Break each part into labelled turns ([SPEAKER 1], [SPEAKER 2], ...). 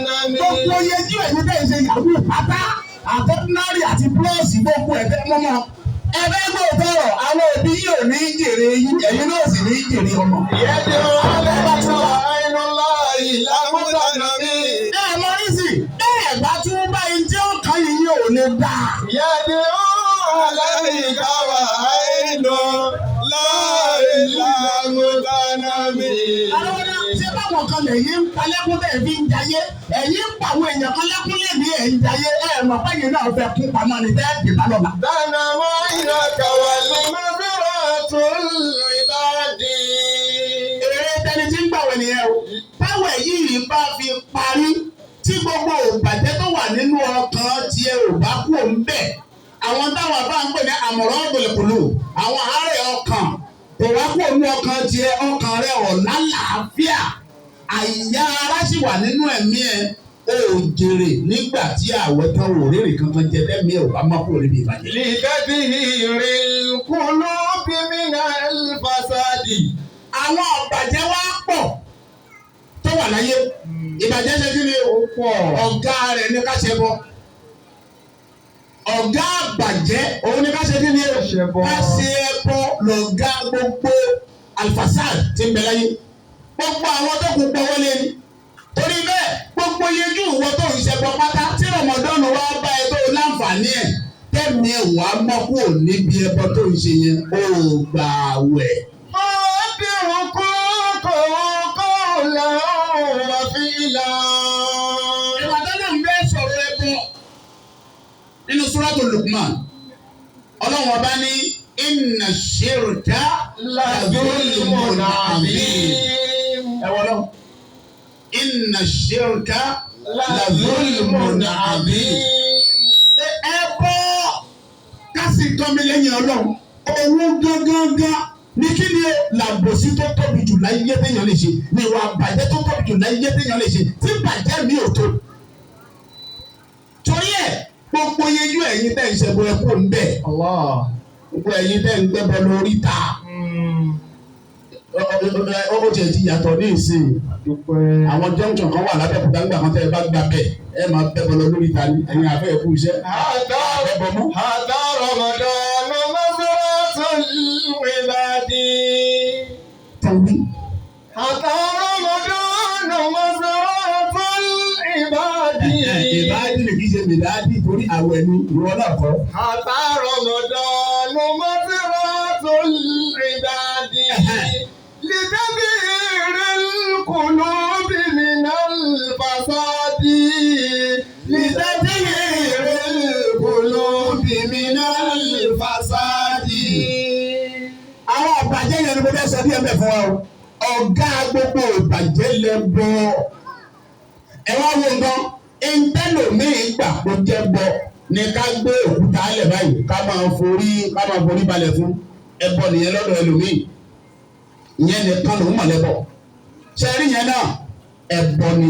[SPEAKER 1] تنم.
[SPEAKER 2] Gbogbo yejú ẹ̀yin bẹ́ẹ̀ ṣe yahoo pátá, àtọ́dúnárì àti plọ́ọ̀sì, gbogbo ẹ̀ bẹ́ẹ̀ mọ́mọ́. Ẹ bẹ́ẹ̀ gbọ́ tọrọ, àwọn òbí yìí ò ní í jèrè yín, ẹ̀yin náà sì ní í jèrè ọmọ.
[SPEAKER 1] يدعو عليك وعين الله لم تنم.
[SPEAKER 2] Ẹ mọ rísì bẹ́ẹ̀ bá tún báyìí tí ó kàn yín yóò lè dà.
[SPEAKER 1] يدعو عليك وعين الله لم تنم.
[SPEAKER 2] Àwọn náà ṣé báwọn kan lẹ̀yìn ń palẹ́kún tẹ̀ fi ń jayé, ẹ̀yìn ń pa àwọn èèyàn kan lẹ́kún lè ní ẹ̀ ń jayé, ẹ̀ mọ̀ báyìí náà fẹ́ kún pamọ́ ni tẹ́ ẹ̀ bá lọ́la.
[SPEAKER 1] تنم عينك والمغفرة العباد.
[SPEAKER 2] Èrè tẹni tí ń gbàwẹ̀ nìyẹn o. Táwẹ̀ yìí bá fi parí tí gbogbo òbàjẹ́ tó wà nínú ọkàn tiẹ̀ ò bá kú òun bẹ̀. Àwọn táwọn bá ń pè ní àmọ̀ràn ọ̀gbọ̀lẹ̀kùlù, àwọn àárẹ̀ ọkàn kò wá kú òun ọkàn tiẹ̀, ọkàn rẹ̀ ò lálàáfíà. Àyà ara sì wà nínú ẹ̀mí ẹ̀, o ò jèrè nígbà tí àwẹ̀ tán, ò rèrè kankan jẹ lẹ́mìí ẹ̀ ò bá má kúrò níbi ìbàjẹ́.
[SPEAKER 1] لتطهير القلوب من الفساد.
[SPEAKER 2] Àwọn ọ̀bàjẹ́ wá pọ̀ tó wà láyé. Ìbàjẹ́ ṣe kí ni o? Ọ̀gá rẹ̀ ní ká ṣe bọ́. Ọ̀gá àbàjẹ́ òun ní ká ṣe kí ni o? Ká ṣe ẹbọ lọ̀gá gbogbo alfasad tí ń bẹ láyé. Gbogbo àwọn tó kù pọ̀ wọlé ni. Torí bẹ́ẹ̀, gbogbo yejú ìwọ tó ń ṣẹbọ pátá tí rọmọdọ́nù wá bá ẹ tó láǹfààní ẹ̀ tẹ́mi ẹ̀ wàá mọ́ kúrò níbi ẹbọ tó ń ṣe yẹn, ó gbà wẹ̀.
[SPEAKER 1] فأدركوكم قولا وفعلا.
[SPEAKER 2] Ìbàdàn náà ń bẹ́ sọ̀rọ̀ ẹbọ nínú Súrátù Luqman. Ọlọ́run ọba ní inna shirka
[SPEAKER 1] لظلم
[SPEAKER 2] lazulmun azim.
[SPEAKER 1] عظيم.
[SPEAKER 2] Ẹ wọ́n lọ. Inna shirka lazulmun azim. Ẹbọ kásì tọ́mi lẹ́yìn Ọlọ́run. Òun gángan ní kí ni làbòsí tó tóbi jù láyé téèyàn lè ṣe, ní ìwà bàjẹ́ tó tóbi jù láyé téèyàn lè ṣe tí bàjẹ́ mi ò tó. Torí ẹ̀, gbogbo yejú ẹ̀yin tẹ́ ń ṣẹbọ, ẹ kú ń bẹ̀.
[SPEAKER 1] Allah.
[SPEAKER 2] Gbogbo ẹ̀yin tẹ́ ń gbẹ́bọ lórí ta. Ó tiẹ̀ ti yàtọ̀ ní ìsìn.
[SPEAKER 1] Dúpẹ́.
[SPEAKER 2] Àwọn junction kan wà lábẹ́òkúta nígbà kan, tẹ́ ẹ bá gbà bẹ̀, ẹ máa bẹ́bọ lọ lórí ta ni. Ẹ̀yin àfẹ́ ẹ̀kú iṣẹ́.
[SPEAKER 1] هذا
[SPEAKER 2] Ẹbọ mú.
[SPEAKER 1] هذا رمضان مزرعة العباد.
[SPEAKER 2] Tẹ̀wé.
[SPEAKER 1] هذا رمضان مزرعة العباد.
[SPEAKER 2] Ìbáàdì lè kí ṣe mìláàdì torí àwẹ̀ ni ìwọ náà kọ́.
[SPEAKER 1] هذا رمضان مزرعة العباد لتطهير القلوب من الفساد، لتطهير القلوب من الفساد.
[SPEAKER 2] Àwọn ọ̀bàjẹ́ yẹn ni mo fẹ́ sọ díẹ̀ bẹ́ẹ̀ fún wa o. Ọ̀gá gbogbo ìbàjẹ́ lẹ bọ̀. Ẹ wá wo nǹkan, ìtẹ́lòmíì gbà kó jẹ́ bọ ni ká gbé òkúta lẹ̀ báyìí, ká máa forí balẹ̀ fún ẹbọ nìyẹn lọ́dọ̀ ẹlòmíì. Ìyẹn nìkan lòún mọ̀ lẹ́bọ̀. Ṣé rí yẹn náà? Ẹbọ ni,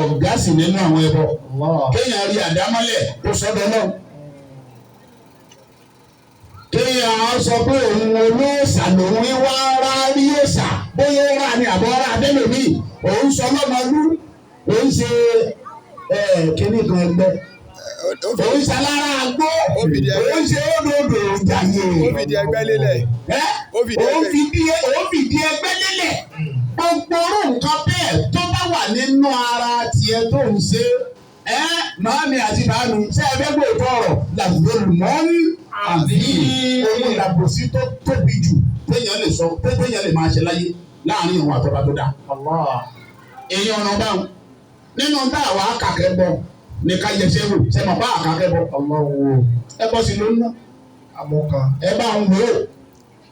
[SPEAKER 2] ọ̀gá sì nínú àwọn ẹbọ. Kéèyàn rí àdámọ́lẹ̀ kó sọ́dọ̀ náà, kéèyàn sọ pé òun olóòṣà lòun rí wá rá rí òòṣà, bóyá ó rà ní àbọ̀ rà abẹ́lòmíì, òun sọ lọ́mọlú, òun ṣe kínní kan ẹgbẹ́, òun ṣe alára àgbo, òun ṣe òdòdó ìjàyè.
[SPEAKER 3] Ó fìdí ẹgbẹ́ lélẹ̀.
[SPEAKER 2] Ẹ́
[SPEAKER 3] Ó fìdí
[SPEAKER 2] òun
[SPEAKER 3] ẹgbẹ́.
[SPEAKER 2] òun fìdí ẹgbẹ́ lélẹ̀. Gbogbo orú nǹkan bẹ́ẹ̀ tó bá wà nínú ara tiẹ̀ tó ń ṣe ẹ́, màámi àti bàámi, ṣé ẹ fẹ́ gbòòtọ́ ọ̀rọ̀? Làbùdó àbí òun làbòsí tó tóbi jù téèyàn lè sọ pé téèyàn lè máa ṣe láyé láàrin ìwọ̀n àtọ́ba tó dáa. Èèyàn ọ̀nà báwọn nínú tá àwa kàkẹ́ bọ̀ ní ká yẹsẹ́ wò ṣe mọ̀ bá àkàkẹ́ bọ̀ ẹ bọ́ sí ló ń ná ẹ bá ń wò ó.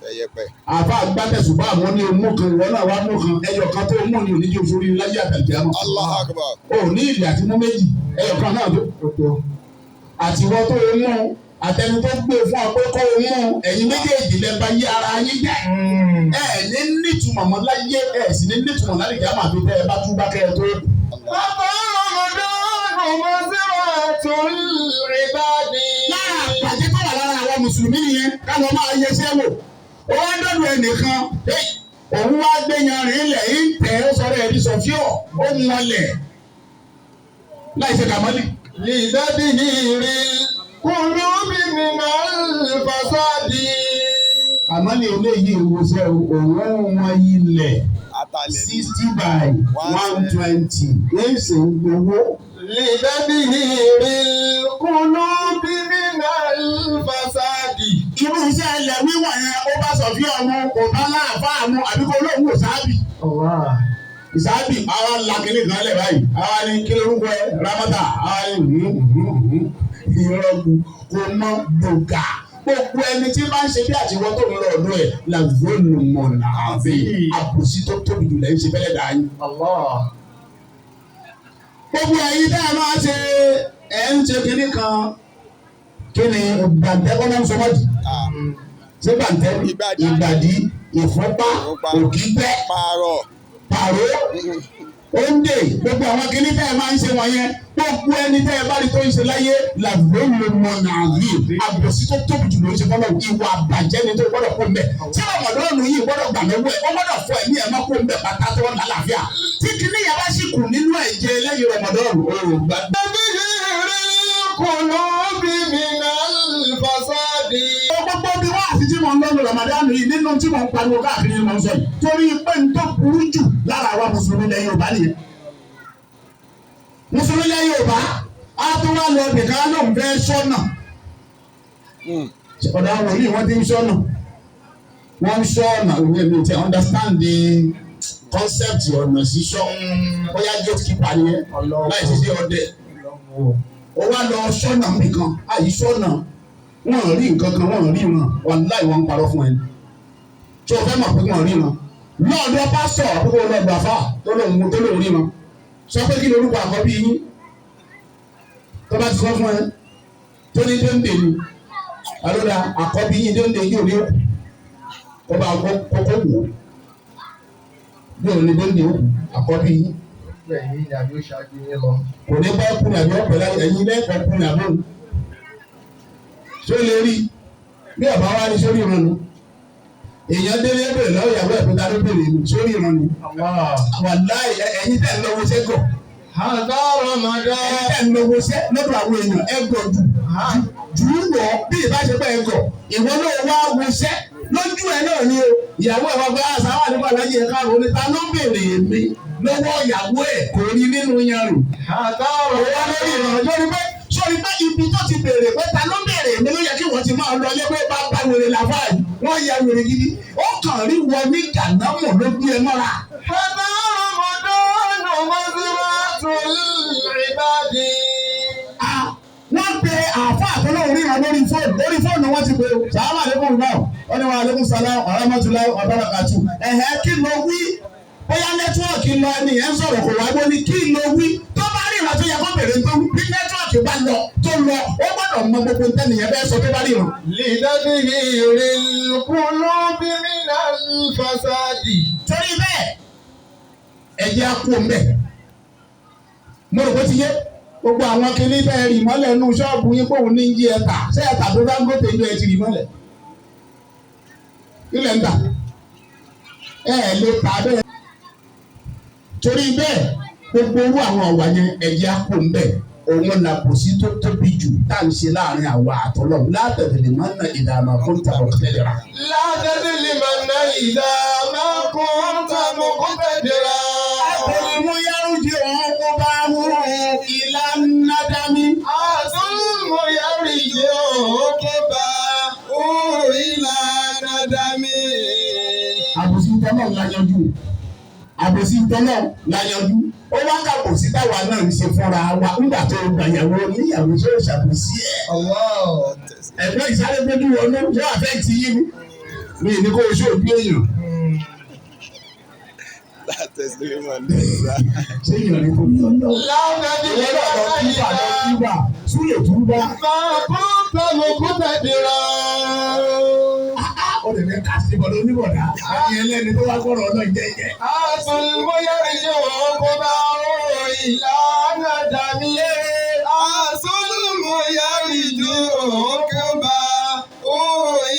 [SPEAKER 3] Ẹyẹpẹ.
[SPEAKER 2] Àfa gbàtẹ̀sùbá àwọn ní omú kan, ìwọ náà wá mú kan, ẹyọ kan tó mú ni oníjó sórí láyé àtàlùkẹ́ àmọ́.
[SPEAKER 3] Allahu Akbar.
[SPEAKER 2] O ní ìlì àti mú méjì, ẹyọ kan náà tó. Àti ìwọ tó o mú, àtẹni tó gbé fún ọ pé kó o mú, ẹ̀yin méjèèjì lẹ bá yí ara yín jẹ́. Ẹ ní nítumọ̀ mọ́ láyé, ẹ sì ní nítumọ̀ lálẹ́ àmọ́ àfi tẹ́ ẹ bá túbá kẹ́ ẹ tó.
[SPEAKER 1] هذا رمضان مزرعة العباد.
[SPEAKER 2] Lára àpàjẹ́ tó wà lára àwọn mùsùlùmí nìyẹn, káwọn máa yẹsẹ́ wò. Ó wá dọ́dọ̀ ẹnìkan, òun wá gbé yanrìn ilẹ̀ ń tẹ̀ ó sọ̀rọ̀ ẹ̀dí sọ̀fíọ̀ ó ń wọlẹ̀. Láì ṣe kàmọ́lì.
[SPEAKER 1] لتطهير القلوب من الفساد.
[SPEAKER 2] Kàmọ́lì eléyìí ìwòsàn òun wọn ilẹ̀
[SPEAKER 3] Atalẹ̀.
[SPEAKER 2] 60 by 120 èsì ń gbowó.
[SPEAKER 1] لتطهير القلوب من الفساد.
[SPEAKER 2] Irú iṣẹ́ ilẹ̀ wíwọ̀n yẹn ó bá sọ fí ọmọ kò bá láàfáà mu àbí kó lóun ò sáábì. Ìsáábì àwa la kínní kan lẹ̀ báyìí, àwa ní kí lórúkọ ẹ Ramata, àwa ní ìrọ̀gùn kò mọ gbòógà. Gbogbo ẹni tí bá ń ṣe bí àtiwọ́ tó ń lọ ọ̀dọ́ ẹ̀ làvólùmọ̀nà àbí àbòsí tó tóbi jù lẹ́yìn ṣe fẹ́lẹ́ dà yín. Gbogbo ẹ̀yin tẹ́ ẹ máa ṣe ẹ̀ ń ṣe kinní kan, kí ni bàǹtẹ́ kọ́ máa ń sọ mọ́jì? Ṣé bàǹtẹ́
[SPEAKER 3] Ìgbàdí.
[SPEAKER 2] ìgbàdí, ìfúnpá,
[SPEAKER 3] Ìfúnpá.
[SPEAKER 2] òkígbẹ́,
[SPEAKER 3] Pààrọ̀.
[SPEAKER 2] pàró, òǹdè, gbogbo àwọn kinní tẹ́ ẹ máa ń ṣe wọ̀nyẹn, gbogbo ẹni tẹ́ ẹ bá rí tó ń ṣe láyé làvólùmọ̀nà àbí àbòsí tó tóbi jù ló ń ṣe fọlọ́. Ìwà àbàjẹ́ ni tó gbọ́dọ̀ kó mbẹ́ tí ọmọdéwọ̀nù yìí gbọ́dọ̀ gbà lọ́wọ́ ẹ̀, ó gbọ́dọ̀ fọ ẹ̀mí ẹ̀ má kó mbẹ́ pátá tó ń lálàáfíà tí kinní yẹn bá sì kù nínú ẹ̀jẹ̀ lẹ́yìn Ramadan òòrùn gbà.
[SPEAKER 1] لتطهير القلوب من الفساد.
[SPEAKER 2] Gbogbo bí wọ́n àti tí mò ń lọ́nu Ramadan yìí nínú tí mò ń pariwo káàkiri ni mò ń sọ yìí, torí pé n tó burú jù lára àwa mùsùlùmí lẹ́yìn Yorùbá nìyẹn. Mùsùlùmí lẹ́yìn Yorùbá á tún wá lọ bìkan ló ń fẹ́ sọ́nà. Ọ̀dọ̀ àwọn wòlíì wọ́n ti ń sọ́nà, wọ́n ń sọ́nà òwe mi ti understand the concept ọ̀nà sísọ, bóyá gatekeeper nìyẹn láì ṣiṣẹ́ ọdẹ. Ó wá lọ sọ́nà nìkan àyí sọ́nà, wọ́n rí nǹkan kan, wọ́n rí wọn, wàláì wọ́n ń parọ́ fún ẹni tí o fẹ́ mọ̀ pé wọ́n rí wọn lọ́ọ̀dọ̀ pásítọ̀ àkókò lọ́ọ̀dọ̀ àfà tó lóun rí wọn, sọ pé kí lorúkọ àkọ́bí yín, tó bá ti sọ fún ẹ tó ní dénde ni àlọ́dà àkọ́bí yín dénde yóò rí òkú kó bá kókó wò ó yóò ní dénde òkú àkọ́bí yín kò ní bá kú nàbí ọ̀pẹ̀ láyé ẹ̀yin lẹ́ẹ̀kọ́ kú nàbí òun tó lè rí bí ọba wa ní sórí ìrànú èèyàn délé bèrè lọ́wọ́ ìyàwó ẹ̀ pé ta ló bèrè mi sórí ìrànú wàláì ẹ̀yin tẹ̀ ń lọ́wọ́ sẹ́gọ̀
[SPEAKER 1] هذا رمضان.
[SPEAKER 2] ẹ̀yin tẹ̀ ń lọ́wọ́ sẹ́ lọ́dọ̀ àwọn èèyàn ẹ̀gọ̀ jù jù ú wọ̀ bí ìbáṣepọ̀ ẹ̀gọ̀ ìwọ náà wá wọṣẹ́ lójú ẹ̀ náà ni o ìyàwó ẹ̀ wá gba àṣà wà nípa aláyé ẹ̀ káàró ní ta ló bèrè mi lọ́wọ́ ìyàwó ẹ̀ kò rí nínú yanrù
[SPEAKER 1] هذا
[SPEAKER 2] ọ̀rọ̀ wa lórí ìrànlọ́ lórí pé sórí pé ibi tó ti béèrè pé ta ló béèrè mi ló yẹ kí wọ́n ti máa lọ ilé pé bàbá wèrè làbá yìí wọ́n ya wèrè gidi ó kàn rí wọ ní gànámù ló gbé ẹ mọ́ra.
[SPEAKER 1] هذا رمضان مزرعة العباد.
[SPEAKER 2] Wọ́n pe àáfà àtọ́lọ́hún ríran lórí fóònù, lórí fóònù wọ́n ti pe o sàlámù àlékún náà, wọ́n ní wa aleykum salam ọ̀rẹ́mọ́tìlá ọ̀bárakàtù ẹ̀hẹ́ kí ló wí, bóyá nẹ́tíwọ̀kì lọ ẹni yẹn ń sọ̀rọ̀ kò wá gbọ́ ni kí ló wí, tó bá ríran tó yẹ kó bèrè tó wí bí nẹ́tíwọ̀kì bá lọ tó lọ ó gbọ́dọ̀ mọ gbogbo ntẹ́nìyẹn bẹ́ẹ̀ sọ tó bá ríran.
[SPEAKER 1] لتطهير القلوب من الفساد.
[SPEAKER 2] Torí bẹ́ẹ̀ ẹ̀jẹ̀ á kú mbẹ́, mo rò pé ti yé gbogbo àwọn kinní bẹ́ẹ̀ rì mọ́lẹ̀ nù ṣọ́ọ̀bù yín pé òun ní ń jí ẹ tà ṣé ẹ tà tó Dangote ní ẹ ti rì mọ́lẹ̀ ilẹ̀ ń tà ẹ ẹ lè tà bẹ́ẹ̀. Torí bẹ́ẹ̀ gbogbo owó àwọn ọ̀wà yẹn ẹ̀jẹ̀ á kú mbẹ́, òun là kò sí tó tóbi jù tá à ń ṣe láàrin àwa àtọ́lọ́hún látẹ̀tẹ̀lẹ̀ máa ń na ìdààmú fún tàbí ọ̀kẹ́lẹ́ra.
[SPEAKER 1] لا تظلمن إذا ما كنت مقتدرا.
[SPEAKER 2] Àtẹ̀lẹ́mú yárùjì òun kó bá wú ìlànà dání.
[SPEAKER 1] الظلم يرجع عقباه إلى ندم.
[SPEAKER 2] Àbòsí tọ́lọ̀ la yanjú, àbòsí tọ́lọ̀ la yanjú, ó wá kàbòsí táwa náà ń ṣe fúnra wa nígbà tó gbàyàwó níyàwó tó ṣàbòsí ẹ̀.
[SPEAKER 1] الله.
[SPEAKER 2] Ẹ̀gbọ́n ìsáré gbójú wọnú ṣé wàá fẹ́ ti yín mi ní kó o ṣe òbí èèyàn ṣé èèyàn ní kò ní ọ̀nà.
[SPEAKER 1] لا تظلمن إذا
[SPEAKER 2] Túbà súlè túbà.
[SPEAKER 1] ما كنت مقتدرا.
[SPEAKER 2] Ó lè fẹ́ ká sí bọ̀dọ̀ oníbọ̀dá ẹ̀yin ẹlẹ́ni tó wá kọ̀rọ̀ ọ̀nà jẹ́jẹ́.
[SPEAKER 1] الظلم يرجع عقباه إلى ندم. الظلم يرجع عقباه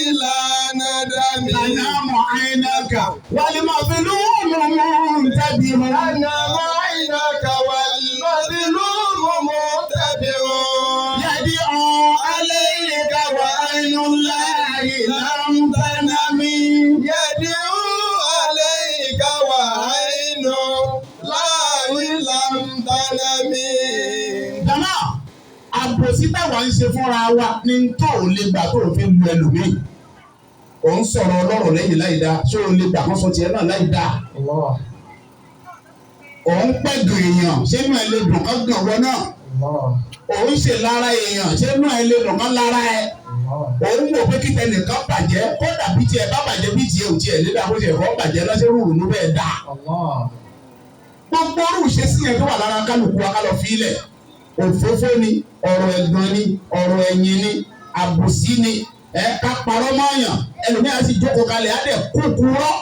[SPEAKER 1] إلى ندم.
[SPEAKER 2] Ànámọ̀ àìnáka wal mazlumu muntabihun.
[SPEAKER 1] أنا عينك والمظلوم
[SPEAKER 2] Àbòsí táwa ń ṣe fúnra wa ní tó ò lè gbà tó ò fi lu ẹlòmíì. Ò ń sọ̀rọ̀ ọlọ́rọ̀ lẹ́yìn láì dáa, ṣé o lè gbà kán sọ tiẹ̀ náà láì dáa?
[SPEAKER 1] Allah.
[SPEAKER 2] Ò ń pẹ̀gàn èèyàn, ṣé inú ẹ lè dùn kán gàn wọ́n náà?
[SPEAKER 1] Allah.
[SPEAKER 2] Ò ń ṣe lára èèyàn, ṣé inú ẹ lè dùn kán lára ẹ?
[SPEAKER 1] Allah.
[SPEAKER 2] Òun wò pé kíkẹ́ nìkan bàjẹ́, kódà bí tiẹ̀ bá bàjẹ́ bí tiẹ̀ ò tiẹ̀ lédà kó tiẹ̀ kọ́ bàjẹ́ lọ́sẹ̀ rúurú bẹ́ẹ̀ dà.
[SPEAKER 1] Allah.
[SPEAKER 2] Gbogbo orú ìṣesí yẹn tó wà lára kálukú wa ká lọ fi ilẹ̀. Òfófó ni, ọ̀rọ̀ ẹ̀gbọ́n ni, ọ̀rọ̀ ẹ̀yìn ni, àbòsí ni, ẹ ká parọ́ mọ́ọ̀yàn, ẹlòmíà sì jókòó kalẹ̀ á dẹ̀ kúkúrọ́,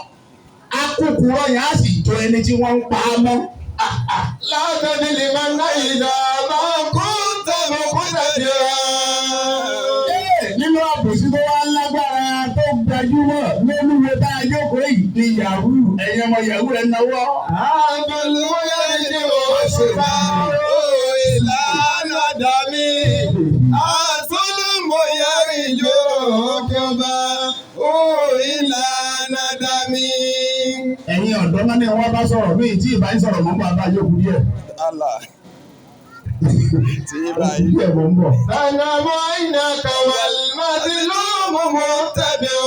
[SPEAKER 2] á kúkúrọ́ yẹn á sì jọ ẹni tí wọ́n ń pa á mọ́. Ah, ah.
[SPEAKER 1] لا تدري من إذا ما كنت مقتدرا.
[SPEAKER 2] Ee, nínú àbòsí tó wá lágbára tó gbajúmọ̀ lólúwo tá a jókòó yìí ni yahoo, ẹ̀yin ọmọ yahoo ẹ̀ náwó.
[SPEAKER 1] عبد يرجع وشفاء إلى ندمي الظلم يرجع عقباه إلى ندمي.
[SPEAKER 2] Ẹ̀yin ọ̀dọ́ máa ní wọ́n bá sọ̀rọ̀ mí tí ìbá ń sọ̀rọ̀ mọ́ bá a bá yókù díẹ̀.
[SPEAKER 3] Allah. Tí
[SPEAKER 2] Yókù
[SPEAKER 3] Ibrahim.
[SPEAKER 2] díẹ̀ mọ̀ ń bọ̀.
[SPEAKER 1] تنام عينك والمظلوم متبع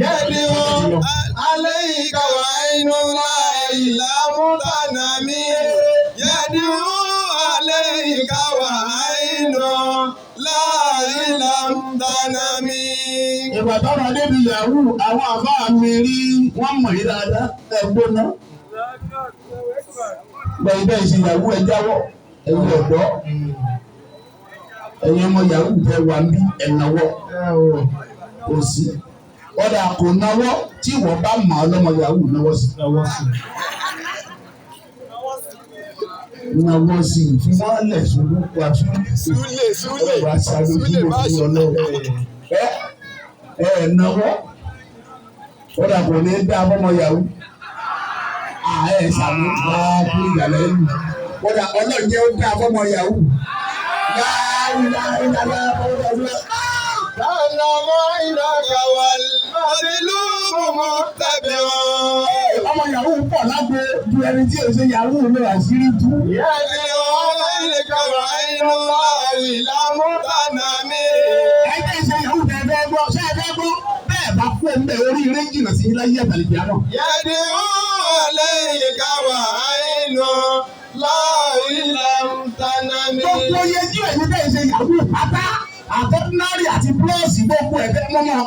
[SPEAKER 1] يدعو عليك وعين الله لم تنم يدعو عليك وعين الله لم تنم.
[SPEAKER 2] Ìgbà táwọn adébí yahoo àwọn àfáà mi rí wọ́n mọ̀ yí dáadáa ẹ̀ gbóná. Gbẹ̀yìn bẹ́ẹ̀ ṣe yahoo ẹ jáwọ́, ẹ̀yin ọ̀dọ́, ẹ̀yin ọmọ yahoo tẹ wà ń bí ẹ̀ náwó kò sí. Ọ̀dà kò náwó tí wọ́n bá mọ̀ ọ́ lọ́mọ yahoo náwó sí. Náwó sí i fi wọ́n lẹ̀ sùúrù wà fún
[SPEAKER 3] Súlè Súlè
[SPEAKER 2] wà sáré
[SPEAKER 3] Súlè má ṣe.
[SPEAKER 2] ẹ ẹ náwó ọ̀dà kò ní dá fọmọ yahoo. Ẹ sàmú wá fún ìyàlẹ́ yìí. Ọ̀dà ọlọ́jẹ́ ó dá fọmọ yahoo.
[SPEAKER 1] تنام عينك والمظلوم متبع
[SPEAKER 2] Ọmọ yahoo pọ̀ lágbo ju ẹni tí èso yahoo lọ àṣírí tú.
[SPEAKER 1] يدعو عليك وعين الله لم تنم.
[SPEAKER 2] Ẹgbẹ́ ìṣe yahoo tẹ fẹ́ gbọ́, ṣé ẹ fẹ́ gbọ́? Bẹ́ẹ̀ bá kú ẹ̀ ń bẹ̀ oríire jìnnà sí láyé àtàlẹ́jì àná.
[SPEAKER 1] يدعو عليك وعين الله لم تنم.
[SPEAKER 2] Gbogbo yejú ẹ̀yin bẹ́ẹ̀ ṣe yahoo pátá àtọ́dúnárì àti búrọ́ọ̀sì gbogbo ẹ̀fẹ́ mọ́mọ́.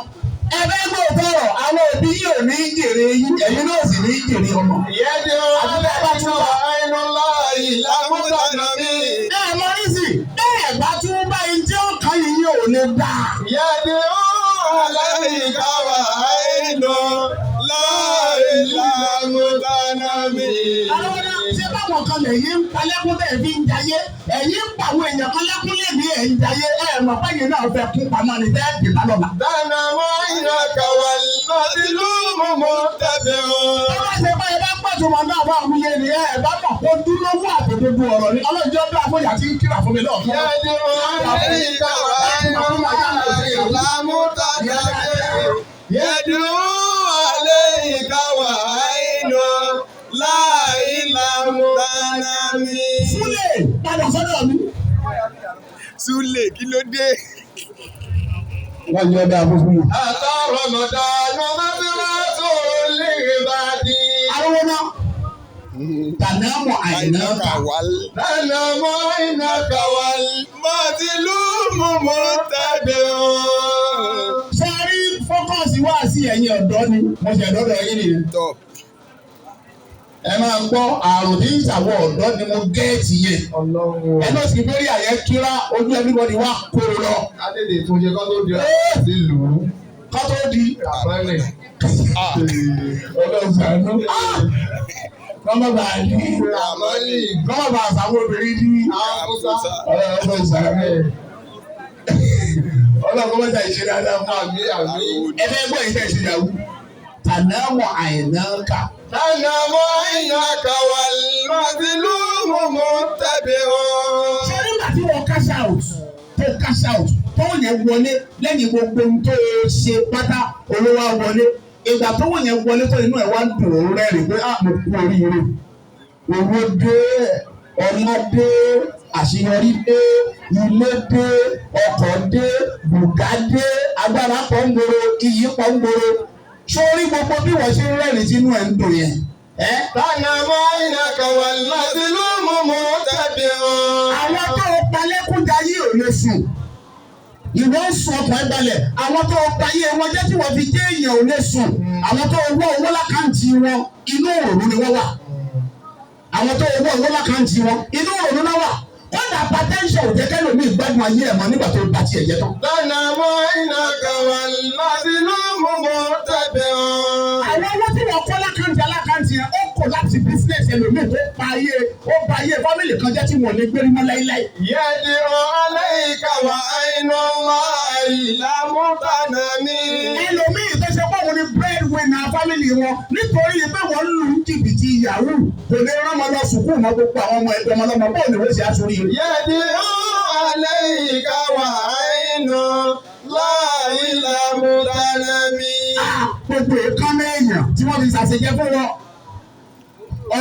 [SPEAKER 2] Ẹ fẹ́ gbọ́ tọrọ àwọn òbí yìí ò ní jèrè yín, ẹ̀yin náà sì ní jèrè ọmọ.
[SPEAKER 1] يدعو عليك وعين الله لم تنم.
[SPEAKER 2] Ẹ mọ rísì, bẹ́ẹ̀ bá tún báyìí tí ó kàn yín yóò lè dà.
[SPEAKER 1] يدعو عليك وعين الله لم تنم.
[SPEAKER 2] Àwọn ṣé báwọn kan lẹ̀yìn ń palẹ́kún tẹ̀ fi ń jayé, ẹ̀yìn ń pa àwọn èèyàn kan lẹ́kún lèmi ẹ̀ ń jayé, ẹ̀ mọ̀ báyìí náà fẹ́ kún pamọ́ ni tẹ́ ẹ̀ bá lọ́la.
[SPEAKER 1] تنام عينك والمظلوم متبع.
[SPEAKER 2] Ẹ bá ṣe báyìí bá pàtùmọ̀ náà bá àwọn iye ni ẹ bá mọ̀ kó dúró wà àtòdodo ọ̀rọ̀ ni ọlọ́jọ́ bí àfọ̀yà ti ń kíra fún mi lọ́ọ̀kan.
[SPEAKER 1] يدعو عليك وعين الله لم تنم. يدعو عليك وعين الله لم تنم.
[SPEAKER 2] Súlè padà sọ́dọ̀ mi.
[SPEAKER 3] Súlè kí ló dé?
[SPEAKER 2] Wọ́n yọ ọ́ dáa fún mi.
[SPEAKER 1] أتى رمضان مبرة لعبادي.
[SPEAKER 2] Arówó náà tànámù àìná kà.
[SPEAKER 3] wàl.
[SPEAKER 1] تنام عينك والمظلوم متبع.
[SPEAKER 2] Ṣé a rí fọ́kọ̀sì wá sí ẹ̀yin ọ̀dọ́ ni? Mo ṣe ẹ̀dọ́dọ̀ yín nìyẹn.
[SPEAKER 3] Tọ́.
[SPEAKER 2] Ẹ máa gbọ́ àrùn tí ń ṣàwọ̀ ọ̀dọ́ ni mo gẹ́ẹ̀tì yẹn.
[SPEAKER 1] Ọlọ́run
[SPEAKER 2] Ẹ náà sì bẹ́rí àyẹ̀ kíra ojú everybody wá kóró lọ.
[SPEAKER 1] Adédè tún ṣe kọ́ tó di sí lù ú.
[SPEAKER 2] Kọ́ tó di
[SPEAKER 1] Àpẹẹrẹ.
[SPEAKER 2] Ọlọ́run ṣàánú. Kọ́mọ́ bá a ní.
[SPEAKER 1] Àmọ́lì.
[SPEAKER 2] Kọ́mọ́ bá a sàwọn obìnrin ní.
[SPEAKER 1] Àfúsá.
[SPEAKER 2] Ọlọ́run ṣàánú. Ọlọ́run kọ́ mọ́ta ìṣe dáadáa fún wa.
[SPEAKER 1] Àmì àmì.
[SPEAKER 2] Ẹ fẹ́ gbọ́ ìṣe ìṣèyàwó. Tànámù àìná kà.
[SPEAKER 1] تنام عينك والمظلوم متبع.
[SPEAKER 2] Ṣé nígbà tí wọ́n cash out tó cash out tó yẹn wọlé lẹ́yìn gbogbo ohun tó ṣe pátá olówó á wọlé ìgbà tó wọ̀n yẹn wọlé tó inú ẹ̀ wá ń dùn ó rẹ́rìn pé ah mo kú oríire owó dé ọmọ dé Àṣeyọrí dé, ilé dé, ọkọ̀ dé, bùgá dé, agbára pọ̀ ń gbòòrò, iyì pọ̀ ń gbòòrò. Sórí gbogbo bí wọ́n ṣe ń rẹ́rìn sínú ẹ̀ ń dùn yẹn. Ẹ́
[SPEAKER 1] تنام عينك والمظلوم متبع.
[SPEAKER 2] Àwọn tó o palẹ́kúnjayé ò lè sùn. Ìwọ ń sun ọkàn ẹ balẹ̀. Àwọn tó o payé wọn jẹ́ tí wọ́n fi jẹ́ èèyàn ò lè sùn. Àwọn tó o wọ́ owó lákàntì wọn, inú òrùn ni wọ́n wà. Àwọn tó o wọ́ owó lákàntì wọn, inú òrùn náà wà. Kódà hypertension ò jẹ́ kẹ́lòmíì gbádùn ayé ẹ̀ mọ́ nígbà tó bá tiẹ̀ jẹ́ tán.
[SPEAKER 1] تنام عينك والمظلوم متبع.
[SPEAKER 2] Àwọn owó tí wọ́n kọ́ lákàntì alákàntì yẹn, ó kò láti business ẹlòmíì tó pa ayé, ó ba ayé family kan jẹ́ tí wọ́n lè gbérí mọ́ láíláí.
[SPEAKER 1] يدعو عليك وعين الله لم تنم.
[SPEAKER 2] Ẹlòmíì tó ṣe pé òun ni breadwinner family wọn, nítorí pé wọ́n lù ú jìbìtì yahoo, kò lè rán ọmọ lọ sùkúù mọ́. Gbogbo àwọn ọmọ ẹgbẹ́ ọmọ ọlọ́mọ bóun ni wọ́n ṣe aṣọ oríire.
[SPEAKER 1] يدعو عليك وعين الله لم تنم.
[SPEAKER 2] Gbogbo èékánná èèyàn tí wọ́n fi ṣàṣejẹ fún wọn,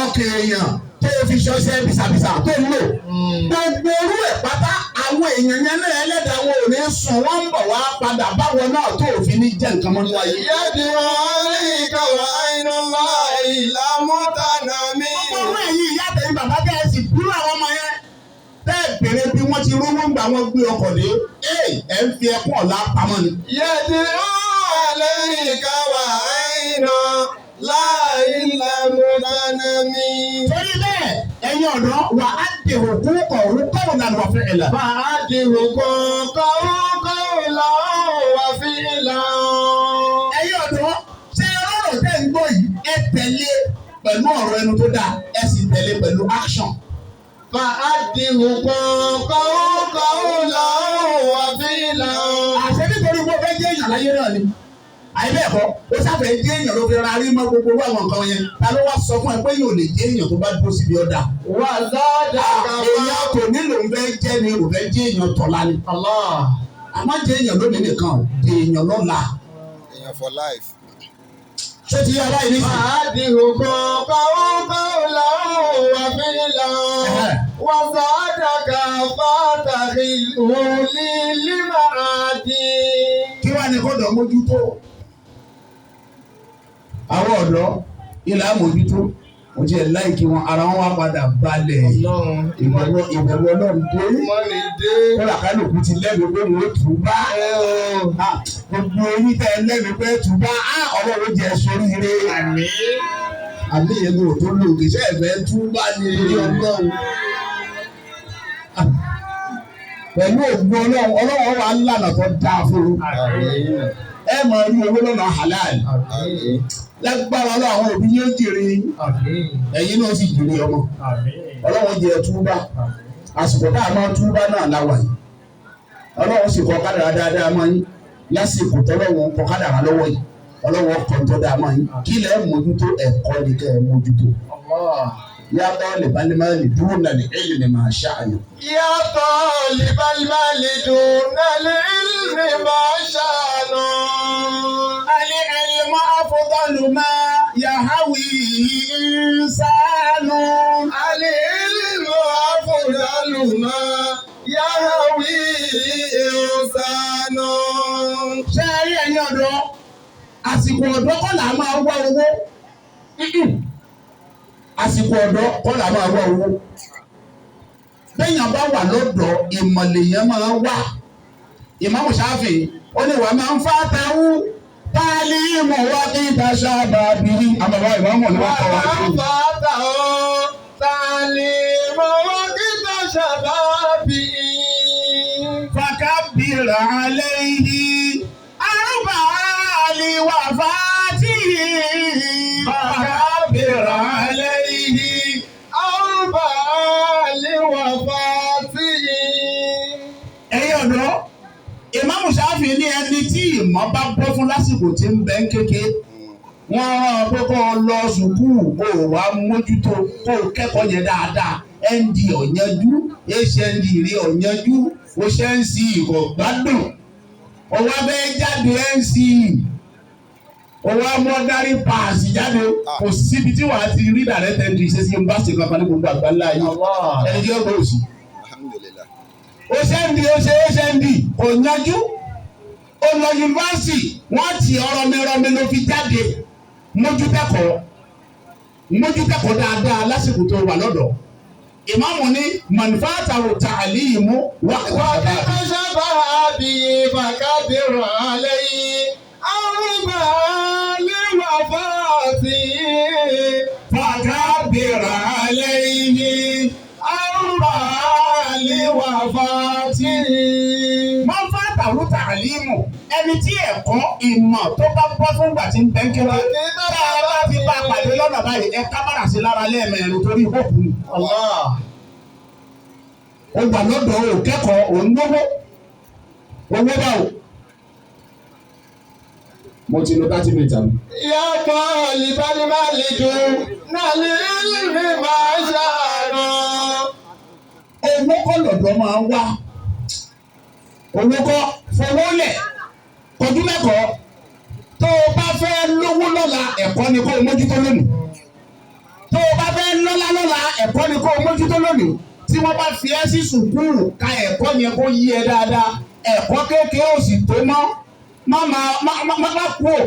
[SPEAKER 2] ọkàn èèyàn tó fi ṣọṣẹ́ bìsàbìsà tó ń lò, gbogbo orú ẹ̀ pátá, àwọn èèyàn yẹn náà, ẹlẹ́dàá wọn ò ní sùn, wọ́n ń bọ̀ wá padà báwọn náà tó òfin ní jẹ́ nǹkan mọ́ níwáyé.
[SPEAKER 1] يدعو عليك وعين الله لم تنم.
[SPEAKER 2] Gbogbo orú ẹ̀yin ìyá àtẹ̀yìn bàbá bẹ́ẹ̀ sì dúró, àwọn ọmọ yẹn bẹ́ẹ̀ bèrè bí wọ́n ti rówó ń gbà wọ́n gbé ọkọ̀ dé, ẹ̀ ń fi ẹkún ọ̀la pamọ́ ni.
[SPEAKER 1] يدعو عليك وعين الله لم تنم.
[SPEAKER 2] Torí bẹ́ẹ̀, ẹ̀yin ọ̀dọ́, wà á dè òkú kọ̀ọ̀rú kọ́wọ́ náà wà fún ẹ̀là.
[SPEAKER 1] فأدركوا قولا وفعلا.
[SPEAKER 2] Ẹ̀yin ọ̀dọ́, ṣé ọ̀rọ̀ tẹ́ ń gbọ́ yìí, ẹ tẹ̀lé pẹ̀lú ọ̀rọ̀ ẹnu tó dáa, ẹ sì tẹ̀lé pẹ̀lú action.
[SPEAKER 1] فأدركوا قولا وفعلا.
[SPEAKER 2] Àṣẹ nítorí pé ó fẹ́ jẹ́ èèyàn láyé náà ni. Àyè bẹ́ẹ̀ kọ́, ó sáfẹ́ jẹ́ èèyàn ló fi ra rí mọ́ gbogbo owó àwọn nǹkan yẹn. Ta ló wá sọ fún ẹ pé yóò lè jẹ́ èèyàn tó bá dúró síbi ọ̀dà?
[SPEAKER 1] وزادك.
[SPEAKER 2] Èèyàn kò nílò ń fẹ́ jẹ́ ni, ò fẹ́ jẹ́ èèyàn tọ̀la ni.
[SPEAKER 1] الله.
[SPEAKER 2] Àmọ́ jẹ́ èèyàn lónìí nìkan ò, jẹ́ èèyàn lọ́la.
[SPEAKER 3] Èèyàn for life.
[SPEAKER 2] Ṣé ti yá báyìí nísìnyí?
[SPEAKER 1] فأدركوا قولا وفعلا. وزادك فاتخذه لي لمعادي.
[SPEAKER 2] Kí wàá ní kọ́dọ̀ mójútó? Àwọn ọ̀dọ́ ilà mójútó, mo ti ẹ̀ láìkí wọn, ara wọn wá padà balẹ̀, ìbẹ̀rù Ọlọ́run dé.
[SPEAKER 1] Mọ́ni dé.
[SPEAKER 2] Kódà kálukú ti lẹ́nu pé wọ́n tù ú bá. Gbogbo eyín tẹ́ ẹ lẹ́nu pé tù ú bá, Ọlọ́run jẹ́ sóríire. Àmì yẹn kò tó lò kì í ṣe ẹ̀fẹ́ tú bá ní ilé Ọlọ́run. Pẹ̀lú ògùn Ọlọ́run, Ọlọ́run wà lànà tó dáa fún un. Ẹ máa rí owó lọ́nà halal. Lágbára Ọlọ́run, àwọn òbí yóò jèrè, ẹ̀yin náà sì jèrè ọmọ. Ọlọ́run jẹ́ túbá. Àsìkò tá a máa túbá náà láwà yìí. Ọlọ́run sì kọ kádàrá dáadáa mọ́ yín lásìkò tọ́lọ́run kọ kádàrá lọ́wọ́ yìí. Ọlọ́run kọ tó dáa mọ́ yín. Kí lẹ́ mójútó? Ẹ̀kọ́ ni kẹ́ ẹ mójútó. Yàtọ̀ lè bá lè máa lè dúró náà lè ẹ̀yìn lè máa ṣàyàn.
[SPEAKER 1] يا طالب المال دون العلم ما شأن.
[SPEAKER 2] العلم أفضل ما يهويه إنسان.
[SPEAKER 1] العلم أفضل ما يهوي إنسان.
[SPEAKER 2] Ṣé ẹ rí, ẹ̀yin ọ̀dọ́, àsìkò ọ̀dọ́ kọ́ là máa wá owó. Àsìkò ọ̀dọ́ kọ́ là máa wá owó. Bẹ́yàn bá wà lọ́dọ̀, ìmọ̀lẹ̀ yẹn máa wá. Ìmáàmù Ṣáfì ó ní wàá máa ń fa tawú táàlì ìmọ̀ wá kí ta ṣáàbà bìrì. Àmọ́ ìmáàmù ni wọ́n kọ́ wa
[SPEAKER 1] ومن
[SPEAKER 2] lóhùn.
[SPEAKER 1] فاته تعليم وقت شبابه
[SPEAKER 2] فكبر عليه أربع لوفاته. فكبر عليه
[SPEAKER 1] أربع لوفاته.
[SPEAKER 2] Ẹ̀yin ọ̀dọ́, Ìmáàmù Ṣáfì ní ẹni tí ìmọ̀ bá bọ́ fún lásìkò tí ń bẹ ń kéke, wọ́n rán ọ pé kó o lọ sùkúù, kó o wá mójútó, kó o kẹ́kọ̀ọ́ yẹn dáadáa. ND ọ̀yanjú, HND rí ọ̀yanjú, o ṣe NCE kò gbádùn, o wá fẹ́ jáde NCE, o wá mọ́dárí paasi jáde, kò síbi tí wàá ti rí direct entry ṣe sí yunifásitì kankan ní gbogbo àgbáńlá yìí. Ẹni tí ó gbọ́ òsì.
[SPEAKER 3] Alhamdulillah.
[SPEAKER 2] Ó ṣe ń di, ó ṣe, ó ṣe ń di, kò yanjú. Ó lọ yunifásitì, wọ́n ti ọ̀rọ̀ mi rọmi ló fi jáde. Mójútẹ́kọ̀ọ́, mójútẹ́kọ̀ọ́ dáadáa lásìkò tó wà lọ́dọ̀. Ìmáàmù ní mọ̀nìfàtàwò tàlímù wà.
[SPEAKER 1] وكشف به فكبر عليه أربع لوفاته.
[SPEAKER 2] فكبر عليه أربع لوفاته. Mọ̀nìfàtàwò tàlímù, ẹni tí ẹ̀kọ́ ìmọ̀ tó bá bọ́ fún gbà tí ń bẹ́ ń kéré. Tá a bá fi bá a pàdé lọ́nà báyìí, ẹ kábàrà sí lára lẹ́ẹ̀mẹrin torí ìkókù ni.
[SPEAKER 1] Allah.
[SPEAKER 2] Ó gbà lọ́dọ̀ ò kẹ́kọ̀ọ́, ò ń lówó owó báwo. Mo ti lo 30 minutes àmì.
[SPEAKER 1] يا طالب المال العلم ما شاء.
[SPEAKER 2] Owó kọ́ lọ́dọ̀ máa ń wá, owó kọ́, fowó lẹ̀ kọjú mẹ́kọ̀ọ́. Tó o bá fẹ́ lówó lọ́la, ẹ̀kọ́ ni kó o mójútó lónìí. Tó o bá fẹ́ lọ́lá lọ́la, ẹ̀kọ́ ni kó o mójútó lónìí. Tí wọ́n bá fi ẹ́ sí sùkúrù, ka ẹ̀kọ́ yẹn kó yí ẹ dáadáa. Ẹ̀kọ́ kékeré ò sì tó mọ́. Má má má má má kú ò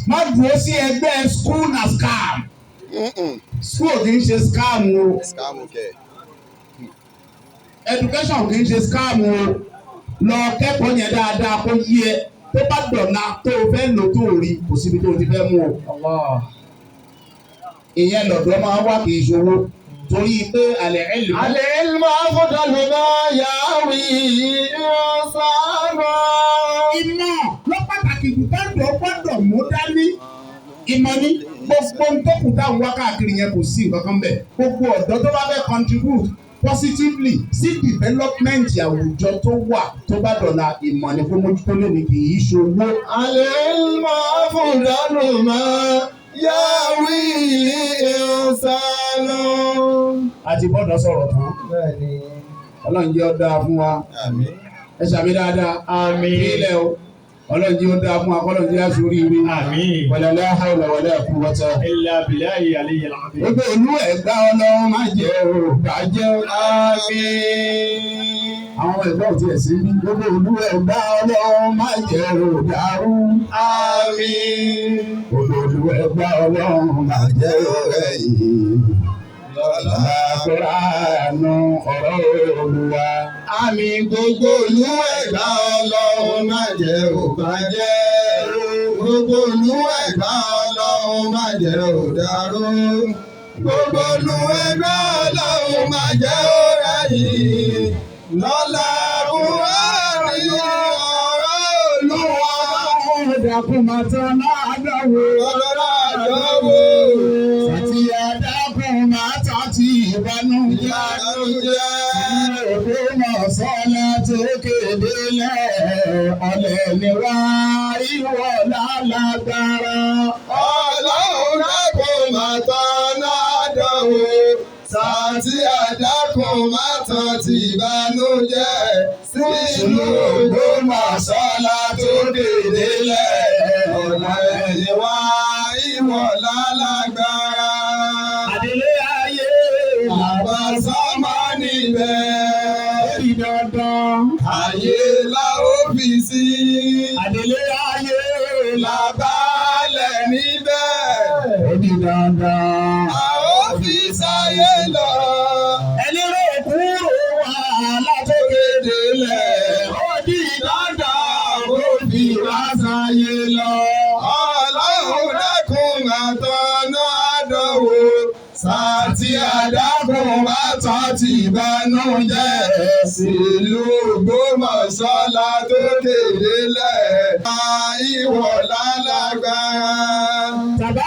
[SPEAKER 2] má dúró sí ẹgbẹ́ school na scam. School kì í ṣe scam o.
[SPEAKER 3] Scam kẹ̀.
[SPEAKER 2] Education kì í ṣe scam o. Lọ kẹ́kọ̀ọ́ yẹn dáadáa kó yí ẹ. Tó bá dọ̀la tó o fẹ́ lò tó o rí, kò síbi tó o ti fẹ́ mú o.
[SPEAKER 1] Allah.
[SPEAKER 2] Ìyẹn lọ́dọ̀ máa wá, kì í ṣòwò, torí pé àlẹ́ ẹ̀lú.
[SPEAKER 1] العلم أفضل ما يهوي إنسان.
[SPEAKER 2] Ìmọ̀ ló pàtàkì jù tọ́dọ̀ gbọ́dọ̀ mú dání. Ìmọ̀ ni gbogbo ń tó kù táwọn wá káàkiri yẹn, kò sí nǹkan kan bẹ̀. Gbogbo ọ̀dọ́ tó bá fẹ́ contribute positively sí development àwùjọ tó wà tó bá dọ̀la, ìmọ̀ ni kó mójútó lónìí, kì í ṣòwò.
[SPEAKER 1] العلم أفضل ما يهوي إنسان.
[SPEAKER 2] A ti gbọ́dọ̀ sọ̀rọ̀ tán.
[SPEAKER 1] Bẹ́ẹ̀ni.
[SPEAKER 2] Ọlọ́run jẹ́ ó dáa fún wa.
[SPEAKER 3] Àmín.
[SPEAKER 2] Ẹ ṣàmì dáadáa.
[SPEAKER 4] Àmín.
[SPEAKER 2] Ilẹ̀ o, Ọlọ́run jẹ́ ó dáa fún wa, kọ́lọ́run jẹ́ aṣoríire.
[SPEAKER 4] Àmín.
[SPEAKER 2] Wala la hawla wala quwwata.
[SPEAKER 4] إلا بالله العلي العظيم.
[SPEAKER 2] Gbogbo ìlú Ẹ̀gbá, Ọlọ́run má jẹ́ o bàjẹ́.
[SPEAKER 1] Àmín.
[SPEAKER 2] Àwọn ọmọ Ẹ̀gbá ò tiẹ̀ sí bí. Gbogbo ìlú Ẹ̀gbá, Ọlọ́run má jẹ́ o dàrú.
[SPEAKER 1] Àmín.
[SPEAKER 2] Gbogbo ìlú Ẹ̀gbá, Ọlọ́run má jẹ́ o rẹ̀yìn.
[SPEAKER 3] Lọ́la.
[SPEAKER 2] Kùránù ọ̀rọ̀ Olúwa.
[SPEAKER 1] Àmín, gbogbo ìlú Ẹ̀gbá, Ọlọ́run má jẹ́ ó bàjẹ́. Gbogbo ìlú Ẹ̀gbá, Ọlọ́run má jẹ́ ó dàrú. Gbogbo ìlú Ẹ̀gbá, Ọlọ́run má jẹ́ ó rẹ̀yìn. Lọ́lá Kùránì ọ̀rọ̀ Olúwa.
[SPEAKER 2] Dákun máa tán náà dáwọ́.
[SPEAKER 1] Lọ́lá àjọwò.
[SPEAKER 2] Sàtìyà dákun máa tán ti ìbànújẹ́.
[SPEAKER 1] Ìbànújẹ́.
[SPEAKER 2] Ògbómọ̀ṣọ́lá tó kéde lẹ̀, ọ̀lẹ́ ni wá, ìwọ lálágbára.
[SPEAKER 1] Ọlọ́run dákun máa tán náà dánwò. Sàtì àdákùn máa tán ti ìbànújẹ́. Sílùú Ògbómọ̀ṣọ́lá tó dèdè lẹ̀. Ọ̀nà ẹ̀yìn wá, ìwọ̀ lálágbára.
[SPEAKER 2] Àdélé ayé.
[SPEAKER 1] Àbá sọ́mọ́ níbẹ̀.
[SPEAKER 2] Di dandan.
[SPEAKER 1] Ayé la ó fi sí.
[SPEAKER 2] Àdélé ayé.
[SPEAKER 1] Làbálẹ̀ níbẹ̀.
[SPEAKER 2] Ó di dandan.
[SPEAKER 1] A ó fi sáyé lọ.
[SPEAKER 2] Ẹni rò kúrò wà látòkè
[SPEAKER 1] Kéde lẹ̀.
[SPEAKER 2] Ó di
[SPEAKER 1] Dandan ó fi wá sáyé lọ. Ọlọ́run dákun àtọ̀nà àdánwò. Sàtì àdákùn bàtà ti ìbànújẹ́. Sílùú Ògbómọ̀ṣọ́lá tó kéde lẹ̀. Ìwọ̀ lálágbára.
[SPEAKER 2] Tàbá